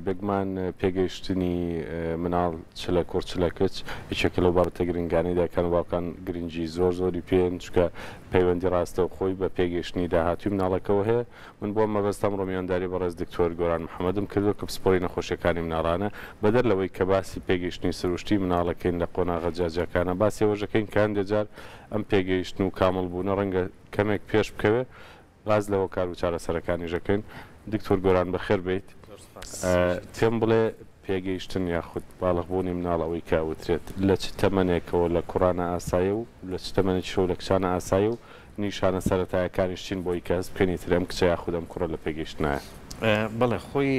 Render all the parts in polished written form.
بێگومان پێگەیشتنی مناڵ چ لە کوڕ چ لە کچ یەکێکە لەو بابەتە گرنگانەی دایکان و باوکان گرنگی زۆر زۆری پێن، چونکە پەیوەندی ڕاستەوخۆی بە پێگەیشتنی داهاتووی مناڵەکەوە هەیە. من بۆ ئەم مەبەستە ئەمڕۆ میوانداری بەڕێز دکتۆر گۆران محەمەدم کردووە کە پسپۆری نەخۆشیەکانی مناڵانە، بەدەر لەوەی کە باسی پێگەیشتنی سروشتی مناڵەکەین لە قۆناغە جیاجیاکانا باسی ئەوەش دەکەین کە هەندێ جار ئەم پێگەیشتن و کامڵ بوونە ڕەنگە کەمێک پێش بکەوێ، باس لە هۆکار و چارەسەرەکانیش دەکەین. دکتۆر گۆران بەخێر بێیت. پێم بڵێ پێگەیشتن یاخود باڵغ بوونی مناڵ ئەوەی کە ئەوترێت لە چ تەمەنێکەوە لە کوڕانە ئاسایە و لە چ تەمەنێکیشەوە لە کچانە ئاسایە و نیشانە سەرەتایەکانیش چین بۆی کە هەست بکەین ئیتر ئەم کچە یاخود ئەم کوڕە لە پێگەیشتنایە؟ بەڵێ خۆی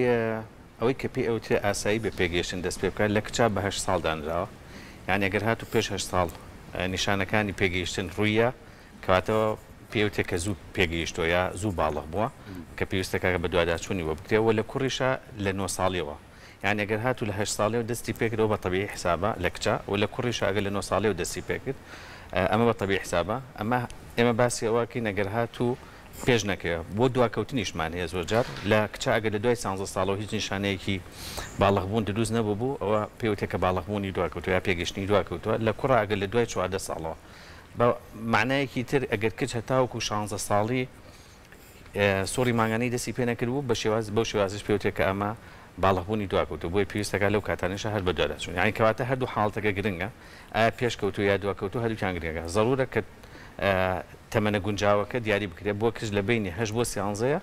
ئەوەی کە پێی ئەوترێ ئاسایی بێ پێگەیشتن دەست پێ بکات لە کچا بە هەشت ساڵ دانراوە یانی ئەگەر هاتوو پێش هەشت ساڵ نیشانەکانی پێگەیشتن ڕووییا کەواتە پێی ئەوترێ کە زوو پێگەیشتووە یا زوو باڵغ بووە کە پێویستە کە بەدواداچوونی بۆ بکرێ وە لە کوڕیشا لە نۆ ساڵیەوە یانی ئەگەر هاتوو لە هەشت ساڵیەوە دەستی پێکرد ئەوە بە تەبیعی حسابە لە کچە و لە کوڕیشا ئەگەر لە نۆ ساڵیەوە دەستی پێکرد ئەمە بە تەبیعی حسابە ئەمە ئێمە باسی ئەوە ئەکەین ئەگەر هاتوو پێش نەکەوێ بۆ دواکەوتنیشمان هەیە زۆر جار لە کچە ئەگەر لە دوای سانزە ساڵەوە هیچ نیشانەیەکی باڵغ بوون دروست نەبووبوو ئەوە پێی وترێ کە باڵغ بوونی دواکەوتووە یا پێگەیشتنی دواکەوتووە لە کوڕە ئەگەر لە دوای 14 ساڵەوە بە مانایەکی تر ئەگەر کچ هەتاوەکو شانزە ساڵی سوڕی مانگانەی دەستی پێ نەکردبوو بە شێواز بەو شێوازش پێوترێ کە ئەمە باڵغبوونی دواکەوتووە بۆیە پێویست دەکات لەو کاتانەشا هەر بەدواداچوون یانی کەواتە هەردوو حاڵەتەکە گرنگە ئایا پێشکەوتووە یا دواکەوتووە هەردووکیان گرنگە زەرورە کە تەمەنە گونجاوەکە دیاری بکرێت بۆ کچ لە بەینی هەشت بۆ سیانزەیە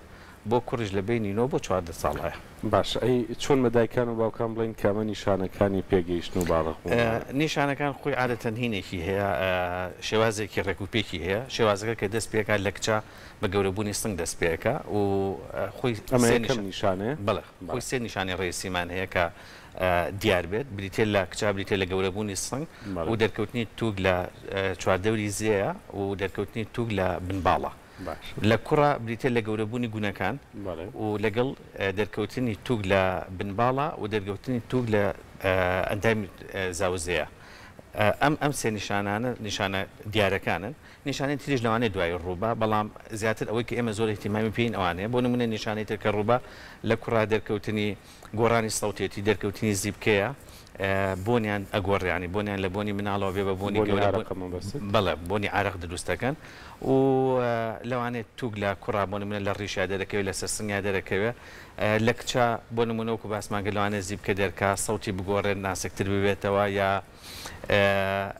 بۆ کوڕیش لە بەینی نۆ بۆ 14 ساڵایە. باشە ئەی چۆن بە دایکان و باوکان بڵێین کە ئەمە نیشانەکانی پێگەیشتن و باڵغ بوونە؟ نیشانەکان خۆی عادەتەن هینێکی هەیە شێوازێکی ڕێک و پێکی هەیە شێوازەکە کە دەست پێکات لە کچە بە گەورەبوونی سنگ دەست پێکا و خۆی ئەمە یەکەم نیشانەیە؟ بەڵێ خۆی سێ نیشانەی ڕئیسیمان هەیە کە دیار بێت بریتیە لە کچا بریتیە لە گەورەبوونی سنگ و دەرکەوتنی تووک لە چواردەوری زێیە و دەرکەوتنی تووک لە بن باڵا. لە کوڕا بریتیە لە گەورەبوونی گونەکان و لەگەڵ دەرکەوتنی تووک لە بن باڵا و دەرکەوتنی تووک لە ئەندامی زاوزێیە. ئەم ئەم سێ نیشانانە نیشانە دیارەکانن. نیشانەی تریش لەوانەیە دوایی ڕووبا، بەڵام زیاتر ئەوەی کە ئێمە زۆر ئیهتیمامی پێین ئەوانەیە. بۆ نموونە نیشانەی تر کە ڕووبا لە کوڕا دەرکەوتنی گۆڕانی سەوتێتی، دەرکەوتنی زیپکەیە، بۆنیان ئەگۆڕێ، یانی بۆنیان لە بۆنی مناڵەوە بێ بە بۆنی بۆنی گەورە، ئارەقە مەبەستت؟ بەڵێ بۆنی ئارەق دروست دەکەن و لەوانەیە تووک لە کوڕا بۆ نموونە لە ڕیشیا دەرەکەوێ، لەسەر سنگیا دەرەکەوێ، لە کچا بۆ نموونە وەکوو باسمان کرد لەوانەیە زیپکە دەرکا، سەوتی بگۆڕێ، ناسکتر ببێتەوە یا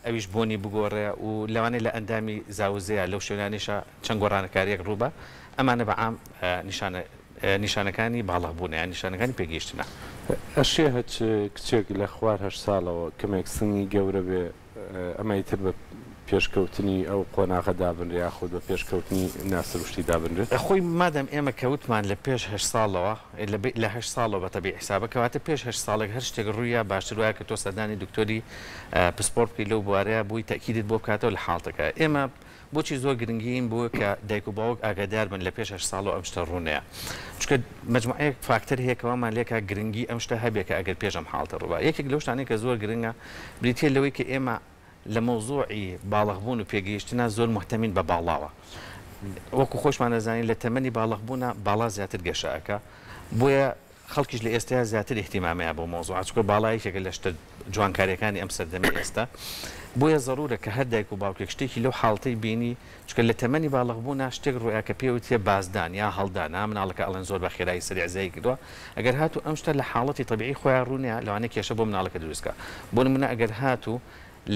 ئەویش بۆنی بگۆڕێ و لەوانەیە لە ئەندامی زاوزێیا لەو شوێنانەیشا چەند گۆڕانکارییەک ڕووبا، ئەمانە بە عام نیشانە نیشانەکانی باڵغ بوونە یان نیشانەکانی پێگەیشتنە. ئەشێ هەچ کچێک لە خوار هەشت ساڵەوە کەمێک سنگی گەورە بێ ئەمە ئیتر بە پێشکەوتنی ئەو قۆناغە دابنرێ یاخود بە پێشکەوتنی ناسروشتی دابنرێت؟ خۆی مادام ئێمە کە وتمان لە پێش هەشت ساڵەوە لە لە هەشت ساڵەوە بە تەبیعی حسابە کەواتە پێش هەشت ساڵێک هەر شتێک ڕوویا باشتر وایە کە تۆ سەردانی دکتۆری پسپۆڕ بکەی لەو بوارەیا بۆی تەئکیدت بۆ بکاتەوە لە حاڵتەکە ئێمە بۆچی زۆر گرنگیین بۆ کە دایک و باوک ئاگادار بن لە پێش هەشت ساڵەوە ئەم شتە ڕوونەیە چونکە مەجموعەیەک فاکتەر هەیە کە وامان لێکا گرنگی ئەم شتە هەبێ کە ئەگەر پێش ئەم حاڵتە ڕووبا یەکێک لەو شتانەی کە زۆر گرنگە بریتیە لەوەی کە ئێمە لە مەوزوعی باڵغ بوون و پێگەیشتنا زۆر موهتەمین بە باڵاوە وەکو خۆشمان ئەزانین لە تەمەنی باڵغ بوونا باڵا زیاتر گەشە ئەکا بۆیە خەڵکیش لە ئێستایا زیاتر ئیهتیمامەیە بەو مەوزوعە چونکە باڵا یەکێکە لە شتە جوانکاریەکانی ئەم سەردەمەی ئێستا بۆیە زەرورە کە هەر دایک و باوکێک شتێکی لەو حاڵتەی بینی چونکە لە تەمەنی باڵغ بوونا شتێک ڕوویا کە پێی وترێ بازدان یا هەڵدان ها مناڵەکە ئەڵێن زۆر بە خێرایی سەریع زیای کردووە ئەگەر هاتوو ئەم شتە لە حاڵەتی تەبیعی خۆیا ڕوو نەیا لەوانەیە کێشە بۆ مناڵەکە دروست کا بۆ نموونە ئەگەر هاتوو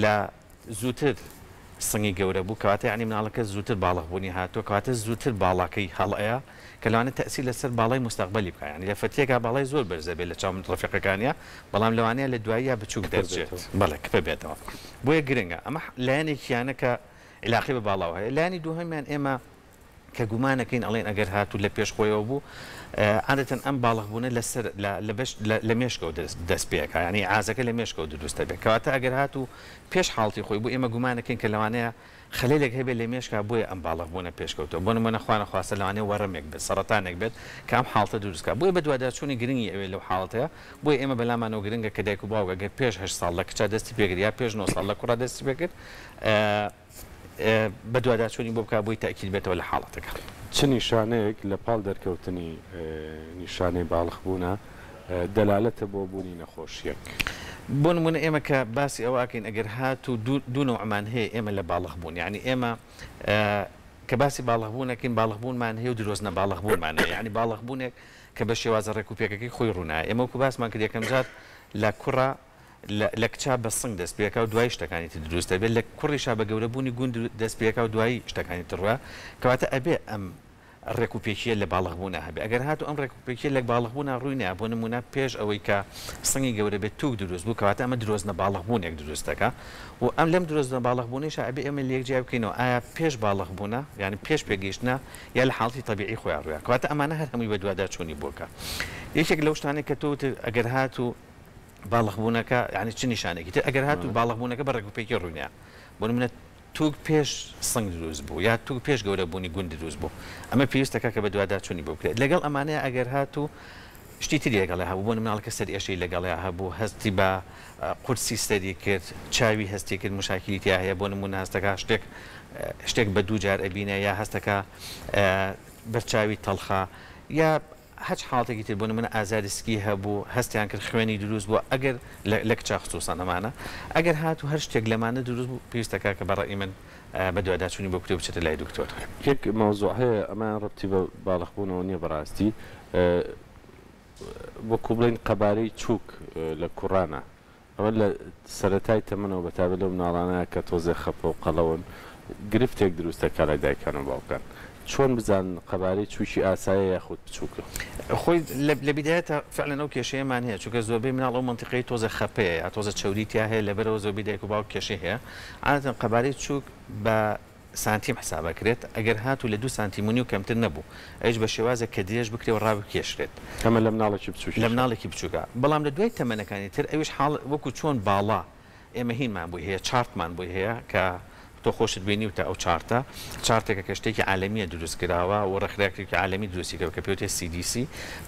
لە زووتر سنگی گەورە بوو کەواتە یانی مناڵەکە زووتر باڵغ بوونی هاتووە کەواتە زووتر باڵاکەی هەڵئەیا کە لەوانەیە تەئسیر لەسەر باڵای موستەقبەلی بکا یانی لە فەتیەکا باڵای زۆر بەرز ئەبێ لە چاو ڕەفیقەکانیا بەڵام لەوانەیە لە دواییا بچووک دەرچێت بەڵێ کپە بێتەوە بۆیە گرنگە ئەمە لایەنێکیانە کە عیلاقەی بە باڵاوە هەیە لایەنی دووهەمیان ئێمە کە گومانەکەین ئەڵێن ئەگەر هاتوو لە پێش خۆیەوە بوو عادەتەن ئەم باڵغ بوونە لەسەر لە بەش لە مێشکەوە دەست پێکا یانی ئازەکە لە مێشکەوە دروست دەبێت کەواتە ئەگەر هاتوو پێش حاڵتی خۆی بوو ئێمە گومانەکەین کە لەوانەیە خەلەلێک هەبێت لە مێشکا بۆیە ئەم باڵغ بوونە پێشکەوتووە بۆ نموونە خوا نەخواستە لەوانەیە وەرەمێک بێت سەڕەتانێک بێت کە ئەم حاڵتە دروست کا بۆیە بەدواداچوونی گرنگی ئەوێ لەو حاڵەتەیە بۆیە ئێمە بەلامانەوە گرنگە کە دایک و باوک ئەگەر پێش هەشت ساڵ لە کچا دەستی پێکرد یا پێش نۆ ساڵ لە کوڕا دەستی پێکرد بەدواداچوونی بۆ بکات بۆی تەئکید بێتەوە لە حاڵەتەکە. چ نیشانەیەک لە پاڵ دەرکەوتنی نیشانەی باڵغ بوونە دەلالەتە بۆ بوونی نەخۆشییەک؟ بۆ نموونە ئێمە کە باسی ئەوە ئەکەین ئەگەر هاتوو دوو نەوعمان هەیە ئێمە لە باڵغ بوون یانی ئێمە کە باسی باڵغ بوون ئەکەین باڵغ بوونمان هەیە و درۆزنە باڵغ بوونمان هەیە یانی باڵغ بوونێک کە بە شێوازە ڕێک و پێکەکەی خۆی ڕوونایە ئێمە وەکو باسمان کرد یەکەم جار لە کوڕە لە کچا بە سنگ دەست پێکا و دوایی شتەکانی تر دروست ئەبێت لە کوڕیشا بە گەورە بوونی گوون دەست پێکا و دوایی شتەکانی تر ڕووە کەواتە ئەبێ ئەم ڕێک و پێکییە لە باڵغ بوونا هەبێ. ئەگەر هاتوو ئەم ڕێک و پێکییە لە باڵغ بوونا ڕووی نەیا، بۆ نموونە پێش ئەوەی کە سنگی گەورە بێت تووک دروست بوو، کەواتە ئەمە درۆزنە باڵغ بوونێک دروست دەکا و ئەم لەم درۆزنە باڵغ بوونەیشا ئەبێ ئێمە لێک جیا بکەینەوە ئایا پێش باڵغ بوونە یانی پێش پێگەیشتنە یا لە حاڵەتی تەبیعی خۆیا ڕوویا. کەواتە ئەمانە هەر هەمووی بەدواداچوونی بۆ کە یەکێک لەو شتانەی کە تۆ وتت ئەگەر هاتوو باڵغ بوونەکە یانی چ نیشانێکی تر ئەگەر هاتوو باڵغ بوونەکە بە ڕێک و پێکی ڕووی نەیا بۆ نموونە توک پێش سنگ دروست بوو یا توک پێش گەورە بوونی گون دروست بوو ئەمە پێویستە کە بەدواداچوونی بۆ بکرێت لەگەڵ ئەمانەیا ئەگەر هاتوو شتی تری لەگەڵیا هەبوو بۆ مناڵەکە سەرئێشەی لەگەڵیا هەبوو هەستی بە قورسی سەری کرد چاوی هەستی کرد مشاکلی تیا هەیە بۆ نموونە هەستەکا شتێک شتێک بە دوو جار ئەبینێ یا هەستەکا بەرچاوی تەڵخە یا هەچ حاڵەتێکی تر بۆ نمونە ئازاری سکی هەبوو هەستیان کرد خوێنی دروست بووە ئەگەر لە کچا خسوسەن ئەمانە ئەگەر هاتوو هەر شتێک لەمانە دروست بوو پێویستە کاکە بە ڕەئی من بەدواداچوونی بۆ بکرێ و بچێتە لای دکتۆر. یەک مەوزوع هەیە ئەمەیان ڕەبتی بە باڵغ بوونەوە نیە بەڕاستی وەکو بڵێین قەبارەی چووک لە کوڕانە ئەوە لە سەرەتای تەمەنەوە بەتایبەت لەو مناڵانە کە تۆزێ خەپە و قەڵەون گرفتێک دروست دەکات لای دایکان و باوکان. چۆن بزانن قەبارەی چووکی ئاسایە یاخود بچووکە؟ خۆی لە بیدایەتا فعلەن ئەو کێشەیەمان هەیە چونکە زۆربەی مناڵ ئەو مەنتیقەی تۆزێ خەپەیە یا تۆزێ چەوری تیا هەیە لەبەرئەوە زۆربەی دایک و باوک کێشەی هەیە عادەتەن قەبارەی چووک بە سانتیم حساب ئەکرێت ئەگەر هاتوو لە دوو سانتیم و نیو کەمتر نەبوو ئەویش بە شێوازێک کە درێژ بکرێ و ڕابکێشرێت. ئەمە لە مناڵێکی بچووکیشە. لە مناڵێکی بچووکە بەڵام لە دوای تەمەنەکانی تر ئەویش حاڵ وەکو چۆن باڵا ئێمە هینمان بۆی هەیە chart مان بۆی هەیە کە تۆ خۆشت بینیوتە ئەو chart ە chart ێکە کە شتێکی عالەمیە دروست کراوە و ڕێکخراوێکی عالەمی دروستی کردوە کە پێوترێت CDC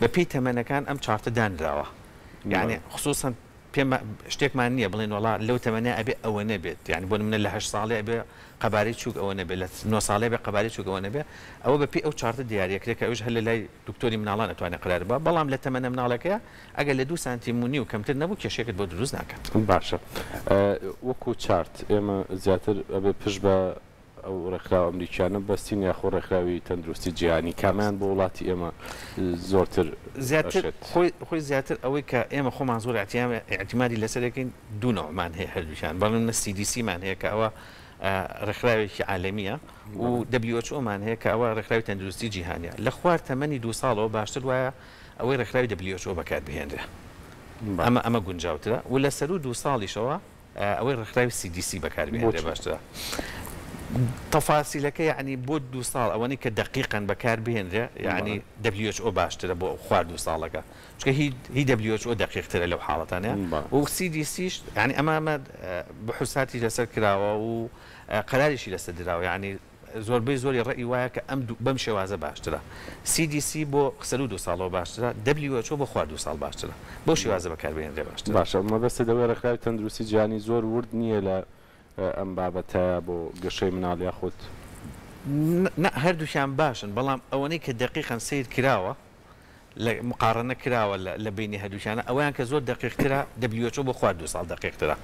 بە پێی تەمەنەکان ئەم chart ە دانراوە یانی خسوسەن پێم شتێکمان نییە بڵێن وەڵا لەو تەمەنە ئەبێ ئەوە نەبێت یانی بۆ نمونە لە هەشت ساڵێ ئەبێ قەبارەی چووک ئەوە نەبێت لە نۆ ساڵێ ئەبێ قەبارەی چووک ئەوە نەبێ ئەوە بە پێی ئەو chart ە دیاریەکرێ کە ئەویش هەر لە لای دکتۆری مناڵان ئەتوانێ قەرار با بەڵام لە تەمەنە مناڵەکەیا ئەگەر لە دوو سانتیم و نیو کەمتر نەبوو کێشەیەکت بۆ دروست ناکات. باشە وەکو chart ئێمە زیاتر ئەبێ پشت بە ئەو ڕێکخراوە ئەمریکیانە بەستین یاخۆ ڕێکخراوی تەندروستی جیهانی کامیان بۆ وڵاتی ئێمە زۆرتر زیاتر خۆی خۆی زیاتر ئەوەی کە ئێمە خۆمان زۆر ئیعتیمادی لەسەر دەکەین دوو نەوعمان هەیە هەردووکیان بەڵام نە CDC مان هەیە کە ئەوە ڕێکخراوێکی عالەمیە و WHO مان هەیە کە ئەوە ڕێکخراوی تەندروستی جیهانیە لە خوار تەمەنی دوو ساڵەوە باشتر وایە ئەوەی ڕێکخراوی WHO بەکار بهێنرێ ئەمە ئەمە گونجاوترە و لە سەروو دوو ساڵیشەوە ئەوەی ڕێکخراوی CDC بەکاربهێنرێ باشترە. تەفاسیلەکە یەعنی بۆ دوو ساڵ ئەوەنەی کە دەقیقەن بەکاربهێنرێ یەعنی WHO باشترە بۆ خوار دوو ساڵەکە چونکە هی هی WHO دەقیقترە لەو حاڵەتانە و CDC ش یەعنی ئەمە ئەمە بحوساتی لەسەر کراوە و قەراریشی لەسەر دراوە یەعنی زۆربەی زۆری ڕەئی وایە کە ئەم بەم شێوازە باشترە. CDC بۆ سەروو دوو ساڵەوە باشترە، WHO بۆ خوار دوو ساڵ باشترە. بەو شێوازە بەکاربهێنرێ باشترە. باشە مەبەستت ئەوەیە ڕێکخراوی تەندروستی جیهانی زۆر ورد نییە لە ئەم بابەتە بۆ گەشەی مناڵ یاخود؟ نا هەردووکیان باشن بەڵام ئەوەنەی کە دەقیقەن سەیر کراوە لە مقاڕەنە کراوە لە لە بەینی هەردووکیانە ئەوەیان کە زۆر دەقیق ترە WHO بۆ خوار دوو ساڵ دەقیق ترە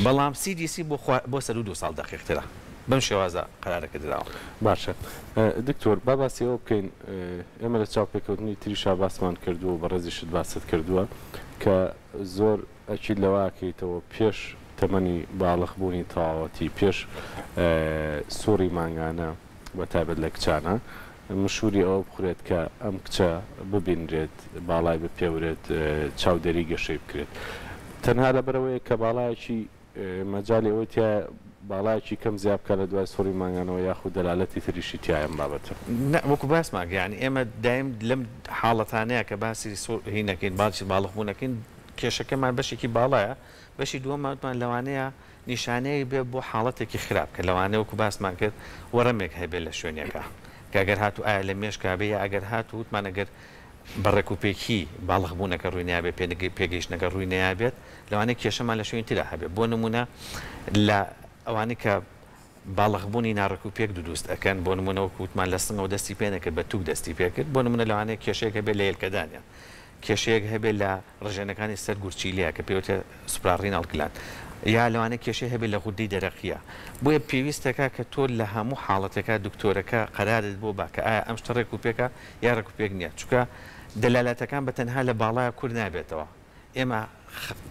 بەڵام CDC بۆ خوار بۆ سەروو دوو ساڵ دەقیق ترە بەم شێوازە قەرارەکە دراوە. باشە دکتۆر با باسی ئەوە بکەین ئێمە لە چاوپێکەوتنی تریشا باسمان کردووە و بەڕێزیشت باست کردووە کە زۆر ئەکید لەوە ئەکەیتەوە پێش تەمەنی باڵغ بوونی تەواوەتی پێش سوڕی مانگانە بە تایبەت لە کچانە مشوری ئەوە بخورێت کە ئەم کچە ببینرێت باڵای بپێورێت چاودێری گەشەی بکرێت تەنها لەبەرئەوەیە کە باڵایەکی مەجالی ئەوەی تیایە باڵایەکی کەم زیا بکات لە دوای سوڕی مانگانەوە یاخود دەلالەتی تریشی تیایە ئەم بابەتە؟ نا وەکو باسمان کرد یانی ئێمە دایم لەم حاڵەتانەیە کە باسی سوڕ هی نەکەین باسی باڵغ بوون نەکەین کێشەکەمان بەشێکی باڵایە بەشی دووەممان وتمان لەوانەیە نیشانەیەک بێت بۆ حاڵەتێکی خراپ کە لەوانەیە وەکو باسمان کرد وەرەمێک هەبێت لە شوێنێکا کە ئەگەر هاتوو ئایا لە مێشکا بێ یا ئەگەر هاتوو وتمان ئەگەر بە ڕێکوپێکی باڵغ بوونەکە ڕووی نەیابێت پێگەیشتنەکە ڕووی نەیابێت لەوانەیە کێشەمان لە شوێنی ترا هەبێت بۆ نموونە لە ئەوانەی کە باڵغ بوونی ناڕێکوپێک دروست ئەکەن بۆ نموونە وەکو وتمان لە سنگەوە دەستی پێ نەکرد بە تووک دەستی پێ کرد بۆ نموونە لەوانەیە کێشەیەک هەبێت لە هێلکەدانیان. کێشەیەک هەبێت لە ڕژێنەکانی سەر گورچیلەیە کە پێی وترێ suprarenal gland یا لەوانەیە کێشەی هەبێت لە غودەی دەرەقیە بۆیە پێویستەکا کە تۆ لە هەموو حاڵەتێکا دکتۆرەکە قەرارت بۆ با کە ئایا ئەم شتە ڕێک و پێکە یا ڕێک و پێک نیە چونکە دەلالەتەکان بە تەنها لە باڵایا کورت نابێتەوە ئێمە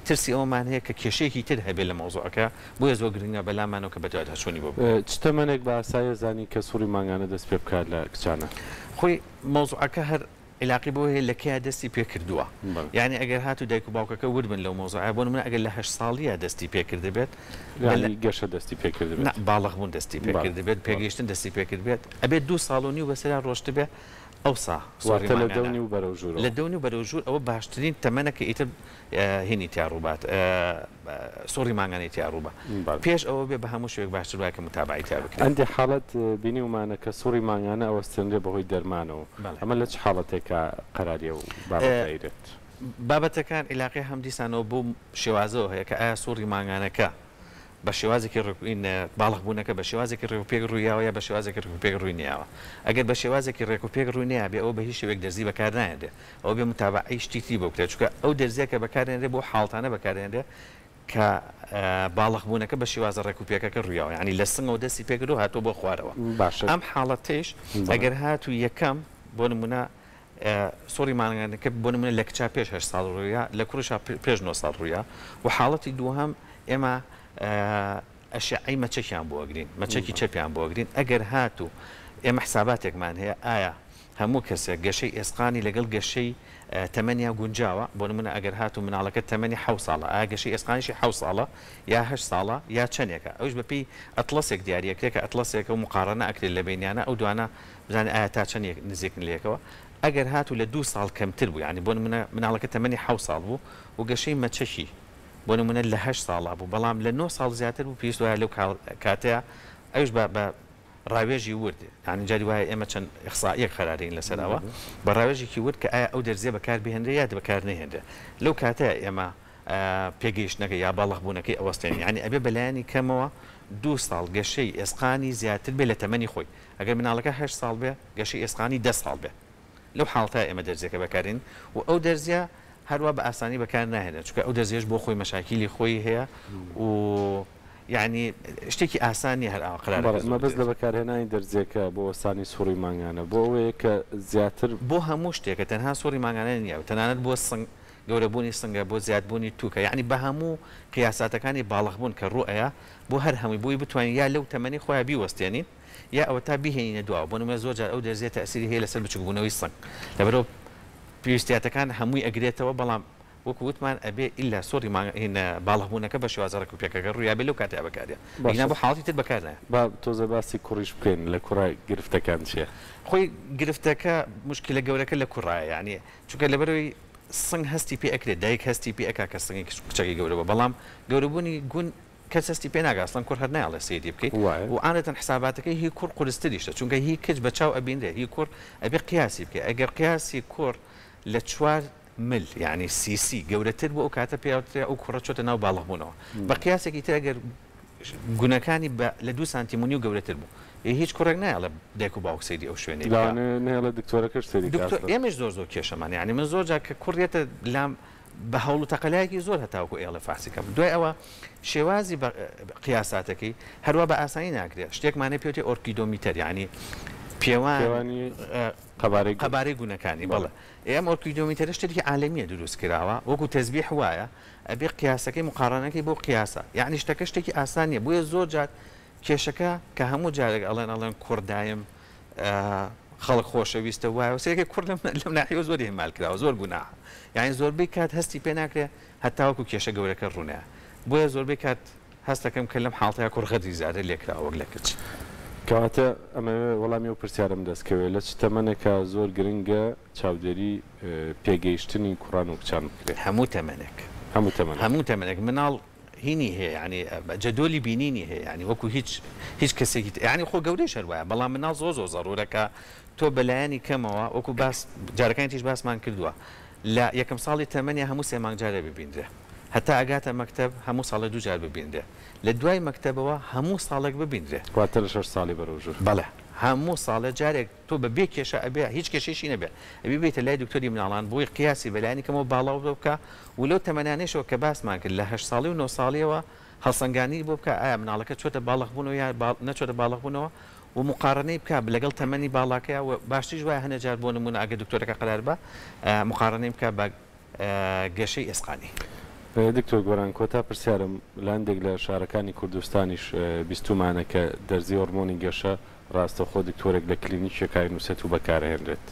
ترسی ئەوەمان هەیە کە کێشەیەکی تر هەبێت لە مەوزوعەکە بۆیە زۆر گرنگە بەلامانەوە کە بەدواداچوونی بۆ بکەین. چ تەمەنێک بە ئاساییە زانی کە سوڕی مانگانە دەست پێ بکات لە کچانە؟ خۆی مەوزوعەکە هەر عیلاقەی بەوە هەیە لە کەیا دەستی پێ کردووە یانی ئەگەر هاتوو دایک و باوکەکە ورد بن لەو مەوزوعە بۆ نمونە ئەگەر لە هەشت ساڵییا دەستی پێ کردبێت یانی گەشە دەستی پێ کردبێت. نا باڵغ بوون دەستی پێ کردبێت پێگەیشتن دەستی پێ کردبێت ئەبێت دوو ساڵ و نیو بەسەرا ڕۆشتبێ ئەوسا سوڕی واتە لە دە و نیو بەرەو ژوورەوە. لە دە و نیو بەرەو ژوور ئەوە باشترین تەمەنە کە ئیتر هینی تیا ڕووبات سوڕی مانگانەی تیا ڕووبا پێش ئەوە بێ بە هەموو شێوەیەک باشتر وایە کە موتابەعەی تیا بکرێت. هەندێ حاڵەت بینیومانە کە سوڕی مانگانە ئەوەستێنرێ بەهۆی دەرمانەوە ئەمە لە چ حاڵەتێکا قەراری ئەو بابەتە ئەیرێت؟ بابەتەکان عیلاقەی هەم دیسانەوە بەو شێوازەوە هەیە کە ئایا سوڕی مانگانەکە بە شێوازێکی ڕێک باڵغ بوونەکە بە شێوازێکی ڕێک و پێک ڕووی یاوە یا بە شێوازێکی ڕێک و پێک ڕووی نەیاوە. ئەگەر بە شێوازێکی ڕێک و پێک ڕووی نەیابێ ئەوە بە هیچ شێوەیەک دەرزی بەکار نایەنرێ. ئەوە بێ متابەعەی شتی تری بۆ بکرێ. چونکە ئەو دەرزیە کە بەکار دێنرێ بۆ حاڵتانە بەکار دێنرێ کە باڵغ بوونەکە بە شێوازە ڕێک و پێکەکە ڕووی یاوە. یانی لە سنگەوە دەستی پێ کردووە هاتووە بۆ خوارەوە. باشە. ئەم حاڵەتەیش ئەگەر هاتوو یەکەم بۆ نموونە سوڕی مانگانەکە بۆ نمونە لە کچا پێش هەشت ساڵ ڕوویا لە کوڕیشا پێش نۆ ساڵ ڕوویا و حاڵەتی دووهەم ئێمە ئەشعەی مەچەکیان بۆ ئەگرین مەچەکی چەپیان بۆ ئەگرین ئەگەر هاتوو ئێمە حساباتێکمان هەیە ئایا هەموو کەسێک گەشەی ئێسقانی لەگەڵ گەشەی تەمەنیا گونجاوە بۆ نمونە ئەگەر هاتوو مناڵەکە تەمەنی حەو ساڵە ئایا گەشەی ئێسقانیشی حەو ساڵە یا هەشت ساڵە یا چەندێکە ئەوش بەپێی ئەتڵەسێک دیاریەکرێت کە ئەتڵەسێکە و مقارنە ئەکرێت لە بینیانە ئەو دوانە بزانین ئایا تا چەند یەک نزیکن لەیەکەوە ئەگەر هاتوو لە دوو ساڵ کەمتر بوو یانی بۆ نمونە مناڵەکە تەمەنی حەوت ساڵ بوو و گەشەی مەچەکی بۆ نمونە لە هەشت ساڵا بوو بەڵام لە نۆ ساڵ زیاتر بوو پێویست وایە لەو کاتەیا ئەویش بە بە ڕاوێژی ورد یانی جاری وایە ئێمە چەند ئیخسائیەک قەرارین لەسەر ئەوە بە ڕاوێژێکی ورد کە ئایا ئەو دەرزیە بەکار بهێنرێ یا بەکار نەهێنرێ لەو کاتەیا ئێمە پێگەیشتنەکەی یا باڵغ بوونەکەی ئەوەستێنین یانی ئەبێ بەلایەنی کەمەوە دوو ساڵ گەشەی ئێسقانی زیاتر بێ لە تەمەنی خۆی ئەگەر مناڵەکە هەشت ساڵ بێ گەشەی ئێسقانی دە ساڵ بێ لەو حاڵەتە ئێمە دەرزیەکە بەکارێنین و ئەو دەرزیە هەروا بە ئاسانی بەکار ناهێنرێت چونکە ئەو دەرزیەش بۆ خۆی مەشاکیلی خۆی هەیە و یعنی شتێکی ئاسان نیە هەر ئاوا قەرارەکە بەڵێ زوو مەبەست بدرێت. لە بەکارهێنانی دەرزیەکە بۆ وەستانی سوڕی مانگانە بۆ ئەوەیە کە زیاتر. بۆ هەموو شتێکە تەنها سوڕی مانگانە نیە تەنانەت بۆ سنگ گەورەبوونی سنگە بۆ زیادبوونی توکە یعنی بە هەموو قیاساتەکانی باڵغ بوون کە ڕوو ئەیا بۆ هەر هەمووی بۆی بتوانین یا لەو تەمەنەی خۆیا بیوەستێنین یا ئەوەتا بیهێنینە دواوە بۆ نمونە زۆر جار ئەو دەرزیە تەئسیری هەیە لەسەر بچوکبوونەوەی سنگ لەبەرئەوە پێویستیاتەکان هەمووی ئەگرێتەوە بەڵام وەکو وتمان ئەبێ ئیلا سوڕی مانگ هین باڵغ بوونەکە بە شێوازە ڕێک و پێکەکە ڕوویابێ لەو کاتەیا بەکاریە باشە ئەگینا بۆ حاڵەتی تر بەکار نایە. با تۆزێ باسی کوڕیش بکەین لە کوڕا گرفتەکان چیە؟ خۆی گرفتەکە موشکیلە گەورەکە لە کوڕایە یانی چونکە لەبەرئەوەی سنگ هەستی پێ ئەکرێت دایک هەستی پێ ئەکا کە سنگی کچەکەی گەورە بووە بەڵام گەورەبوونی گون کەس هەستی پێ ناکا ئەسڵەن کوڕ هەر نایەڵێ سەیری بکەی وایە. و عادەتەن حساباتەکەی هی کوڕ قورستریشە چونکە هی کچ بە چاو ئەبینرێ هی کوڕ ئەبێ قیاسی بکەی ئەگەر قیاسی کوڕ لە چوار مل یانی سیسی گەورەتر بوو ئەو کاتە پێی ئەوترێ ئەو کوڕە چۆتە ناو باڵغ بوونەوە بە قیاسێکی تر ئەگەر گونەکانی بە لە دوو سانتیم و نیو گەورەتر بوو ئێ هیچ کوڕێک نایەڵێ دایک و باوک سەیری ئەو شوێنەی بکا. لەوانەیە نەیەڵێ دکتۆرەکەش سەیری کا دکتۆر ئەسڵەن. ئێمەش زۆر زۆر کێشەمان یانی من زۆر جار کە کوڕ یەتە لام بە هەوڵ و تەقەلایەکی زۆر هەتاوەکو ئێڵێ فەحسی کەم دوای ئەوە شێوازی بە قیاساتەکەی هەروا بە ئاسانی ناکرێ شتێکمان هەیە پێوتێ orchidometer یانی پێوان پێوانی قەبارەی گون قەبارەی گونەکانی بەڵێ. بەڵێ ئێ ئەم orchidometer ە شتێکی عالەمیە دروست کراوە وەکو تەزبیح وایە ئەبێ قیاسەکەی مقارەنەکەی بەو قیاسە یانی شتەکە شتێکی ئاسان نیە بۆیە زۆر جار کێشەکە کە هەموو جارێک ئەڵێن ئەڵێن کوڕ دایم خەڵک خۆشەویستە وایە و سەیرەکەی کوڕ لەم لەم ناحیەوە زۆر ئیهمال کراوە زۆر گوناحە یانی زۆربەی کات هەستی پێ ناکرێ هەتاوەکو کێشە گەورەکە ڕوونەیە بۆیە زۆربەی کات هەست دەکەم کە لەم حاڵتەیا کوڕ غەدری زیاتر لێ کراوە وەک لە کچ. کەواتە ئەمەوێ وەڵامی ئەو پرسیارەم دەست کەوێ لە چ تەمەنێکا زۆر گرنگە چاودێری پێگەیشتنی کوڕان و کچان بکرێ؟ هەموو تەمەنێک. هەموو تەمەنێک. هەموو تەمەنێک مناڵ هینی هەیە یانی جەدۆلی بینینی هەیە یانی وەکو هیچ هیچ کەسێکی تر یانی خۆ گەورەیش هەر وایە بەڵام مناڵ زۆر زۆر زەڕوورە کە تۆ بەلایەنی کەمەوە وەکو باس جارەکانی تریش باسمان کردووە لە یەکەم ساڵی تەمەنیا هەموو سێ مانگ جارێ ببینرێ هەتا ئەگاتە مەکتەب هەموو ساڵێ دوو جار ببینرێ لە دوای مەکتەبەوە هەموو ساڵێک ببینرێ. واتە لە شەش ساڵی بەرەو ژوور. بەڵێ هەموو ساڵێ جارێک تۆ بە بێ کێشە ئەبێ هیچ کێشەیشی نەبێ ئەبێ بێیتە لای دکتۆری مناڵان بۆی قیاسی بە لایەنی کەمەوە باڵاو بۆ بکا و لەو تەمەنانەیشەوە کە باسمان کرد لە هەشت ساڵی و نۆ ساڵیەوە هەڵسەنگاندنی بۆ بکا ئایا مناڵەکە چۆتە باڵغ بوونەوە یا نەچۆتە باڵغ بوونەوە و موقارەنەی بکا لەگەڵ تەمەنی باڵاکەیا و باشتریش وایە هەنێ جار بۆ نموونە ئەگەر دکتۆرەکە قەرار با موقارەنەی بکا بە گەشەی ئێسقانی. دکتۆر گۆران کۆتا پرسیارم، لە هەندێک لە شارەکانی کوردستانیش بیستومانە کە دەرزی هۆڕمۆنی گەشە ڕاستەوخۆ دکتۆرێک لە کلینیکێکا ئەینوسێت و بەکارئەهێنرێت.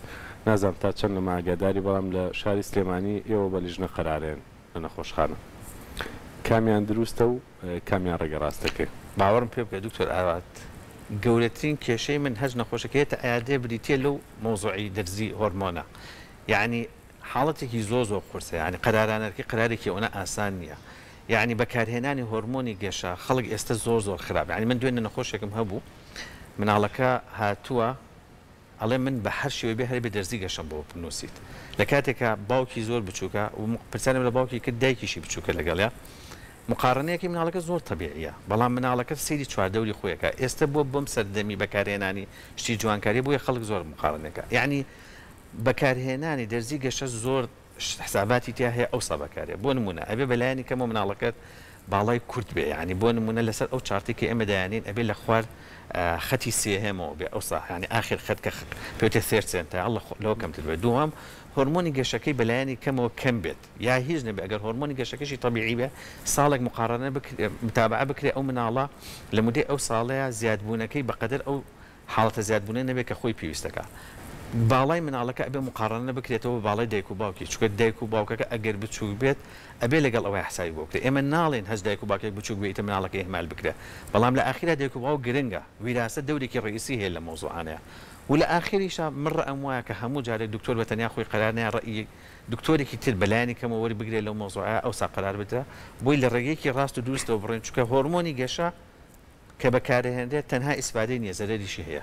نازانم تا چەند لەمە ئاگاداری بەڵام لە شاری سلێمانی ئێوە بە لیژنە قەرارێن لە نەخۆشخانە. کامیان دروستە و کامیان ڕێگە ڕاستەکەی؟ باوەڕم پێ بکە دکتۆر ئاوات گەورەترین کێشەی من هەچ نەخۆشێک هێتە عیادەیە بریتیە لەو مەوزوعی دەرزی هۆرمۆنە یەعنی حاڵەتێکی زۆر زۆر قورسە یانی قەرارانەرکەی قەرارێکی ئەونە ئاسان نیە یانی بەکارهێنانی هۆرمۆنی گەشە خەڵک ئێستە زۆر زۆر خراپ یانی من دوێنێ نەخۆشێکم هەبوو مناڵەکە هاتووە ئەڵێ من بە هەر شێوەی بێ هەربێ دەرزی گەشەم بۆ بنووسیت لە کاتێکا باوکی زۆر بچووکە و پرسیارم لە باوکی کرد دایکیشی بچووکە لەگەڵیا مقارنەیەکی مناڵەکە زۆر تەبیعیە بەڵام مناڵەکە سەیری چواردەوری خۆیەکە ئێستە بۆ بەم سەردەمی بەکارهێنانی شتی جوانکاری بۆیە خەڵک زۆر مقارنەکە یعنی بەکارهێنانی دەرزی گەشە زۆر حساباتی تیا هەیە ئەوسا بەکارێ بۆ نمونە ئەبێ بەلایەنی کەمەوە مناڵەکەت باڵای کورت بێ یانی بۆ نمونە لەسەر ئەو چارتەی کە ئێمە دایانین ئەبێ لە خوار خەتی سێهەمەوە بێ ئەوسا یانی ئاخر خەت کە پێوتێ third centile لەوە کەمتر بێ دووەم هۆرمۆنی گەشەکەی بەلایەنی کەمەوە کەم بێت یا هیچ نەبێ ئەگەر هۆرمۆنی گەشەکەشی تەبیعی بێ ساڵێک مقارنە بکرێ متابعە بکرێ ئەو مناڵە لە مودەی ئەو ساڵەیە زیادبوونەکەی بەقەدەر ئەو حاڵەتە زیادبوونە نەبێت کە خۆی پێویست دەکات. باڵای مناڵەکە ئەبێ موقاڕەنە بکرێتەوە بە باڵای دایک و باوکی، چونکە دایک و باوکەکە ئەگەر بچووک بێت ئەبێ لەگەڵ ئەوەیا حسابی بۆ بکرێت. ئێمە ناڵێین هەچ دایک و باوکێک بچووک بێ ئیتر مناڵەکەی ئیهمال بکرێت، بەڵام لە ئاخیرا دایک و باوک گرنگە، ویراسە دەورێکی ڕەئیسی هەیە لەم مەوزوعانەیا و لە ئاخیریشا من ڕەئم وایە کە هەموو جارێک دکتۆر بە تەنیا خۆی قەرار نەیا ڕەئی دکتۆرێکی تر بە لایەنی کەمەوە وەربگرێت لەو مەوزوعەیا ئەوسا قەرار بدرا بۆی لە ڕێگەیەکی ڕاست و دروستەوە بڕۆین چونکە هۆرمۆنی گەشە کە بەکارئەهێنرێت تەنها ئیسفادەی نیە زەرەریشی هەیە.